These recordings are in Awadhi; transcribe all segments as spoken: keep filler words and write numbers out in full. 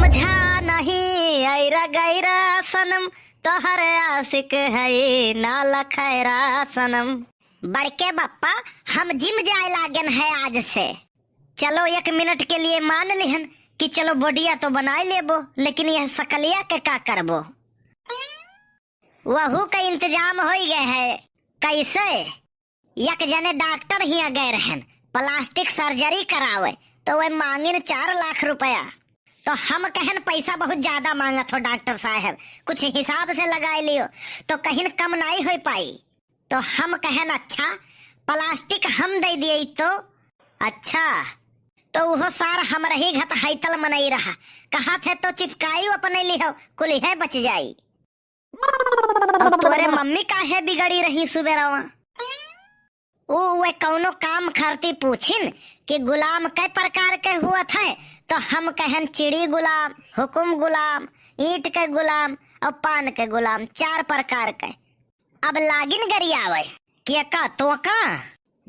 ओझा नहीं ऐरा गैरा सनम, तोहर आशिक है ना लखैरा सनम। बड़के बप्पा, हम जिम जाए लागन है आज से। चलो, एक मिनट के लिए मान लिहन कि चलो, बोडिया तो बनाए लेबो, लेकिन यह सकलिया के का करबो? वहू का इंतजाम होई गए है। कैसे? एक जने डॉक्टर हियां गए रहन प्लास्टिक सर्जरी करावे, तो वह मांगिन चार लाख रुपया। तो हम कहन, पैसा बहुत ज्यादा मांगत हो डॉक्टर साहब, कुछ हिसाब से लगाए लियो। तो कहिन, कम नाई हो पाई। तो हम कहन, अच्छा, प्लास्टिक हम दे दिए तो? अच्छा, तो उहो सार हमरे ही घत हैतल मनई रहा, कहा थे तो चिपकाई अपने लिहो, कुलिहे बच जाई। अब तोरे मम्मी काहे बिगड़ी रही सुबेरवा? ऊ वे कौनो काम खातिर पूछिन कि गुलाम कै प्रकार के हुअत है, तो हम कहन, चिड़ी गुलाम, हुकुम गुलाम, ईंट के गुलाम और पान के गुलाम, चार प्रकार के। अब लागिन गरियावे, के का, तो का?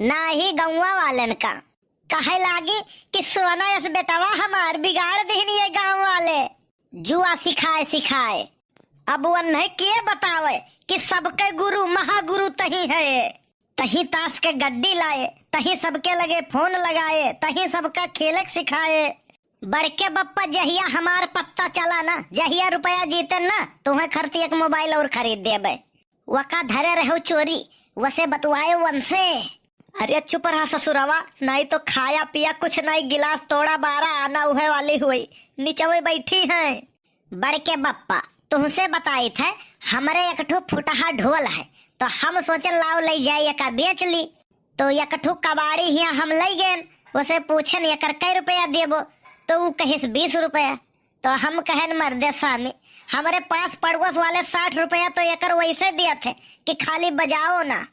ना ही गौवा वालन का। कहे लागी कि सोना यस बेटवा हमार बिगाड़ दिहन ये गांव वाले, जुआ सिखाए सिखाए। अब वन्हे के बतावे कि सबके गुरु महागुरु तही है। तही ताश के गड्डी लाए, तही सबके लगे फोन लगाए, तही सबका खेलक सिखाए। बड़के बप्पा, जहिया हमार पत्ता चला ना, जहिया रुपया जीते ना, तुम्हें खरती एक मोबाइल और खरीद देबे। वका धरे रहो चोरी, वसे बतुआए वनसे। अरे चुप रहा ससुरवा, नाई तो खाया पिया कुछ नाई, गिलास तोड़ा बारह आना उहे वाली हुई, निचवे बैठी हैं। बड़के बप्पा, तुहसे बताइत है, हमरे एक ठो फुटहा ढोल है, तो हम सोचन लाओ लई जाए एका बेच ली। तो एक ठो कबाड़ी हियां हम लई गएन, उसे पूछन एकर कै रुपया देबो, तो ऊ कहिस बीस रुपया। तो हम कहन मर्दे स्वामी, हमरे पास पड़ोस वाले साठ रुपया तो एकर वैसे दियत है कि खाली बजाओ ना।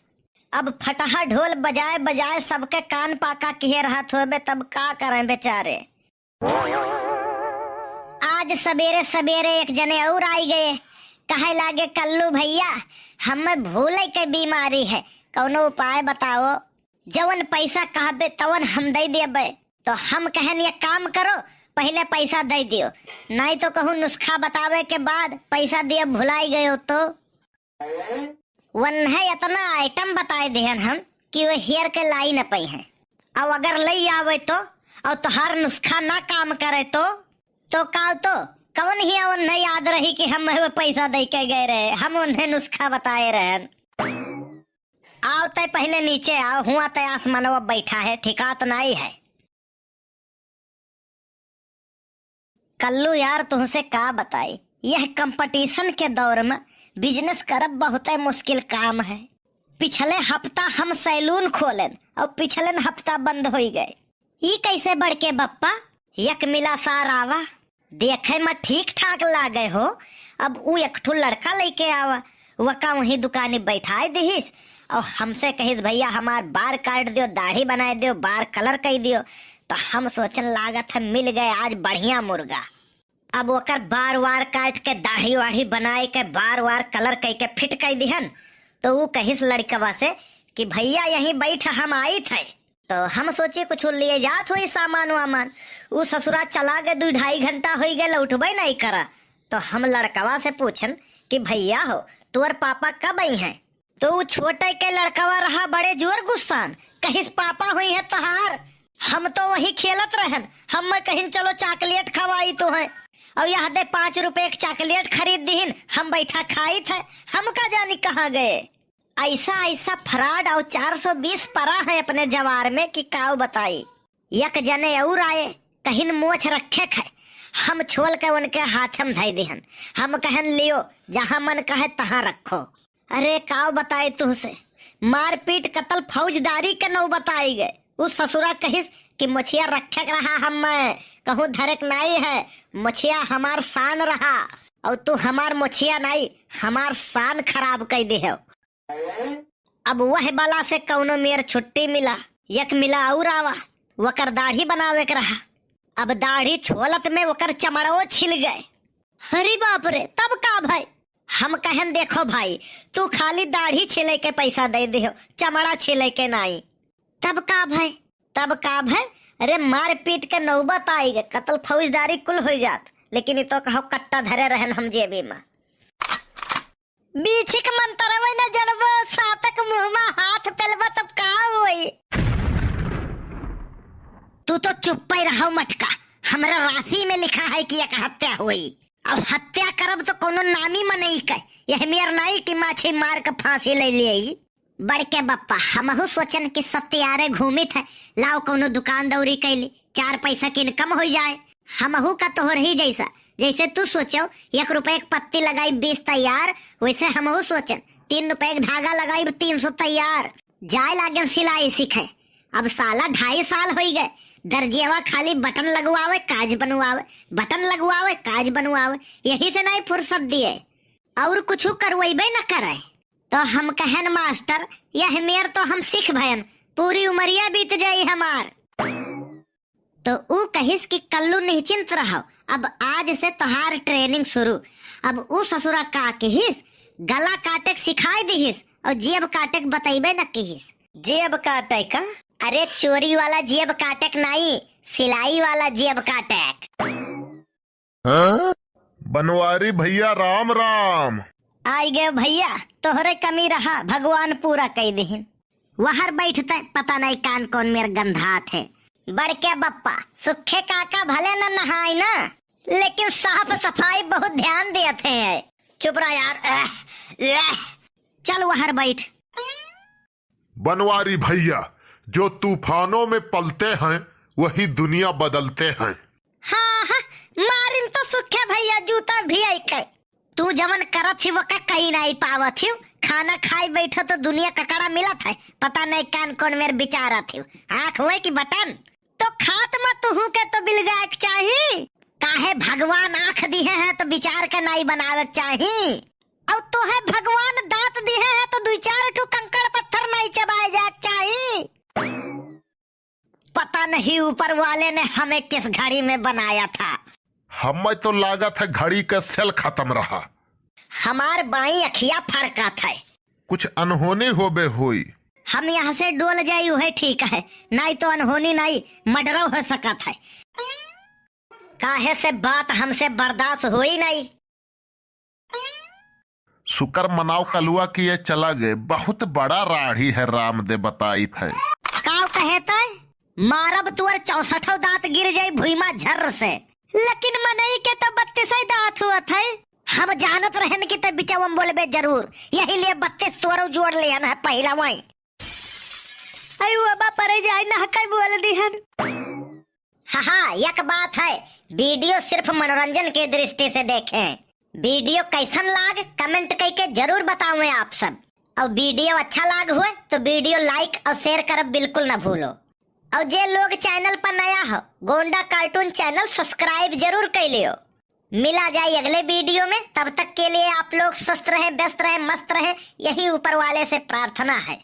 अब फटहा ढोल बजाए बजाए सबके कान पाका किहे रहत होबे, तब का करें बेचारे। आज सबेरे सबेरे एक जने और आई गए, कहे लागे, "कल्लू भैया, हमें भूले के बीमारी है, कौनो उपाय बताओ, जवन पैसा कहबे तवन हम दे देबे।" तो हम कहन, "ये काम करो, पहले पैसा दे दियो, नहीं तो कहूँ नुस्खा बतावे के बाद पैसा दिए भुलाई गयो तो।" वन्हे इतना आइटम बताए दिहन हम कि वो हेर के लाई न पाई हैं। अब अगर लई आवे तो, और तोहार नुस्खा ना काम करे तो, तो का तो कौन हिया वन्हे याद रही कि हम वो पैसा दे के गए रहे, हम उन्हें नुस्खा बताए रहन। आओ तय पहले नीचे आओ, हुआ तय आसमानवा बैठा है, ठिकात नाई है। कल्लू यार, तुहसे का बताई, यह कंपटीशन के दौर में बिजनेस करब बहुते मुश्किल काम है। पिछले हफ्ता हम सैलून खोलेन और पिछले हफ्ता बंद होई गए। ई कैसे बड़के बप्पा? एक मिला सार आवा, देखे में ठीक ठाक लागे हो। अब ऊ एक ठो लड़का लेके आवा, वका वहीं दुकानी बैठाए दिहिस और हमसे कहिस, "भैया, हमार बार काट दियो, दाढ़ी बनाए दियो, बार कलर कर दियो।" तो हम सोचन लागत है, मिल गए आज बढ़िया मुर्गा। अब ओकर बार वार काट के, दाढ़ी वाढ़ी बनाए के, बार वार कलर कई के फिट कई दिहन। तो ऊ कहिस लड़कवा से कि, "भैया, यहीं बैठ, हम आइत है।" तो हम सोची कुछ लिए जात होई सामान वामान। ऊ ससुरा चला गए, दू ढाई घंटा होई गए, लौटबे नहीं करा। तो हम लड़कवा से पूछन कि, "भैया हो, तोर पापा कब आई हैं?" तो ऊ छोटे के लड़कवा रहा बड़े जोर गुस्सान, कहिस, "पापा हुई है तोहार, हम तो वही खेलत रहन, हम कहिन चलो चॉकलेट खवाई तो है, और यह दे पाँच रुपए के चॉकलेट खरीद दिहिन, हम बैठा खाइत है, हम का जानी कहाँ गए।" ऐसा ऐसा फ्रॉड और चार सौ बीस परा है अपने जवार में कि काऊ बताई। एक जने और आए, कहिन मोछ रखे खे, हम छोल के उनके हाथ में धई दिहन, हम कहन लियो, जहाँ मन कहे तहाँ रखो। अरे काव बताए तुहसे, मारपीट कतल फौजदारी के नौ बताई गए। उ ससुरा कहिस कि मोछिया रखे के रहा, हम मैं कहूँ धरे के नाई है, मोछिया हमार शान रहा, और तू हमार मोछिया नाई, हमार शान खराब कर दे हो। अब वह बला से कौनो मेर छुट्टी मिला, एक मिला और आवा, वकर दाढ़ी बनावे के रहा। अब दाढ़ी छोलत में वकर चमड़ो छिल गए। अरे बाप रे, तब का भाई? हम कहन, "देखो भाई, तू खाली दाढ़ी छिले के पैसा दे दियो, चमड़ा छिले के नाई।" तब का भाई? तब का भाई? अरे मारपीट के नौबत आई गए, कत्ल फौजदारी कुल हो जात। लेकिन ई तो कहो कट्टा धरे रहन हम जेबी मा। बीछी के मंतरवे न जड़बो, साँपे के मुँह मा हाथ पेलबो तब का होई? तू तो चुप्पे रहो मटका, हमरा राशि में लिखा है कि एक हत्या होई। अब हत्या करब तो कौनो नामी मनई के, यह मेर नाई कि माछी मार के फाँसी ले लेई। बड़के बप्पा, हमहू सोचन कि सत्यारे घूमित है, लाओ कौनो दुकान दौरी कैली, चार पैसा के income हो जाए। हमहू का तोहर ही जैसा, जैसे तू सोचो एक रुपये के पत्ती लगाई बीस तैयार, वैसे हमहू सोचन तीन रुपये के धागा लगाई तीन सौ तैयार। जाए लागेन सिलाई सीखे। अब साला ढाई साल होई गए, दर्जियवा खाली बटन लगवावे, काज बनवावे, बटन लगवावे, काज बनवावे, यही से नहीं फुर्सत दिए, और कुछ करवैबे न करे। तो हम कहन, "मास्टर, यह मेर तो हम सीख भयन, पूरी उमरिया बीत जाई हमार।" तो ऊ कहिस कि कल्लू निश्चिंत रहो, अब आज से तोहार training शुरू। अब ऊ ससुरा का किहिस, गला काटे के सिखाई दिहिस और जेब काटे के बतैबे न किहिस। जेब काटे का? अरे चोरी वाला जेब काटे के नाई, सिलाई वाला जेब काटे के। हाँ? बनवारी भैया राम राम। आई गए भैया, तोहरे कमी रहा, भगवान पूरा कई दिहिन। वहर बैठते पता नहीं कान कौन मेर गंधात है। बड़के बप्पा, सुखे काका भले न नहाए ना, लेकिन साफ सफाई बहुत ध्यान देते हैं। चुप रह यार। एह, एह। चल वहर बैठ। बनवारी भैया, जो तूफानों में पलते हैं, वही दुनिया बदलते हैं। हाँ, हाँ, मारिन तो सुखे भैया, जूता भी आई के। तू जवन करत ही, वका कहीं नाई पावत ही। खाना खाए बैठो तो दुनिया ककड़ा मिलत है, पता नहीं कान कौन मेर बिचारत ही। आँख होए कि बटन? तो खात मत हूँ के तो बिलगाए के चाही। काहे भगवान आँख दिहे हैं तो बिचार के नाई बनावे के चाही। और तोहे भगवान दाँत दिहे हैं तो दुई चार ठो कंकड़ पत्थर नाई चबाए जाए के चाही। पता नहीं ऊपर वाले ने हमें किस घड़ी में बनाया था। हमें तो लागत है घड़ी के सेल खत्म रहा। हमार बाई अखिया फड़कत है। कुछ अनहोनी होबे होई। हम यहाँ से डोल जाई उहे ठीक है, नाई तो अनहोनी नाई मर्डरो हो सकत है। काहे से बात हमसे बर्दाश्त होई नाई। शुक्र मनाओ कलुआ कि ये चला गए, बहुत बड़ा राढ़ी है रामदे बताइत है। काव कहे तय? मारब तुअर चौसठो दाँत गिर जाई भुइमा झर्र से। लेकिन मनई के तो बत्तीसै दाँत हुअत है। हम जानत रहन कि तय बिचवा में बोलबे जरूर, यही लिए बत्तीस तोरो जोड़ लेहन है पहिला वहीं। अयो बाबा, परे जाए ना कई बोल दिहन। हाँ, हाँ, एक बात है, video सिर्फ मनोरंजन के दृष्टि से देखें। Video कैसन लाग, comment कइके जरूर बतावें आप सब। और video अच्छा लाग हुए तो video like और share करब बिल्कुल ना भूलो। और जे लोग channel पर नया हो, गोंडा cartoon channel subscribe जरूर कर लियो। मिला जाए अगले video में, तब तक के लिए आप लोग स्वस्थ रहे, व्यस्त रहे, मस्त रहे, यही ऊपर वाले से प्रार्थना है।